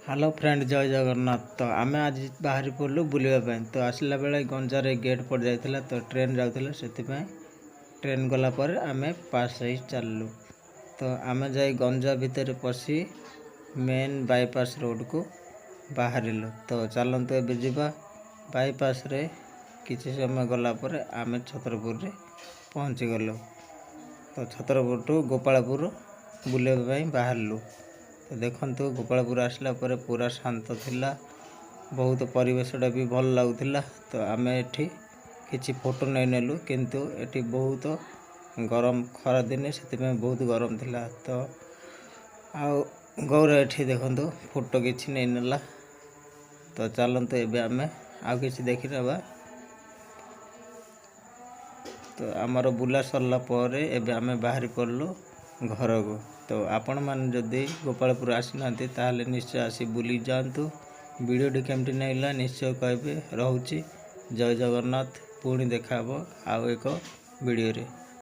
Hello friend, ଜୟ ଜଗନ୍ନାଥ। ତ ଆମେ ଆଜି ବାହାରି ପଡ଼ିଲୁ ବୁଲିବା ପାଇଁ। ତ ଆସିଲା ବେଳେ ଗଞ୍ଜାରେ ଗେଟ୍ ପଡ଼ିଯାଇଥିଲା, ତ ଟ୍ରେନ୍ ଯାଉଥିଲା। ସେଥିପାଇଁ ଟ୍ରେନ୍ ଗଲା ପରେ ଆମେ ପାସ୍ ହେଇ ଚାଲିଲୁ। ତ ଆମେ ଯାଇ ଗଞ୍ଜା ଭିତରେ ପଶି ମେନ୍ ବାଇପାସ୍ ରୋଡ଼କୁ ବାହାରିଲୁ। ତ ଚାଲନ୍ତୁ, ଏବେ ଯିବା। ବାଇପାସ୍ରେ କିଛି ସମୟ ଗଲା ପରେ ଆମେ ଛତ୍ରପୁରରେ ପହଞ୍ଚିଗଲୁ। ତ ଛତ୍ରପୁରଠୁ ଗୋପାଳପୁର ବୁଲିବା ପାଇଁ ବାହାରିଲୁ। ତ ଦେଖନ୍ତୁ, ଗୋପାଳପୁର ଆସିଲା ପରେ ପୁରା ଶାନ୍ତ ଥିଲା ବହୁତ, ପରିବେଶଟା ବି ଭଲ ଲାଗୁଥିଲା। ତ ଆମେ ଏଠି କିଛି ଫଟୋ ନେଇନେଲୁ। କିନ୍ତୁ ଏଠି ବହୁତ ଗରମ, ଖରାଦିନେ, ସେଥିପାଇଁ ବହୁତ ଗରମ ଥିଲା। ତ ଆଉ ଗୌର ଏଠି ଦେଖନ୍ତୁ, ଫଟୋ କିଛି ନେଇନେଲା। ତ ଚାଲନ୍ତୁ, ଏବେ ଆମେ ଆଉ କିଛି ଦେଖିନେବା। ତ ଆମର ବୁଲା ସରିଲା ପରେ ଏବେ ଆମେ ବାହାରି ପଡ଼ିଲୁ ଘରକୁ। ତ ଆପଣମାନେ ଯଦି ଗୋପାଳପୁର ଆସିନାହାନ୍ତି, ତାହେଲେ ନିଶ୍ଚୟ ଆସି ବୁଲି ଯାଆନ୍ତୁ। ଭିଡ଼ିଓଟି କେମିତି ଲାଗିଲା, ନିଶ୍ଚୟ କହିବେ। ରହୁଛି, ଜୟ ଜଗନ୍ନାଥ। ପୁଣି ଦେଖା ହେବ ଆଉ ଏକ ଭିଡ଼ିଓରେ।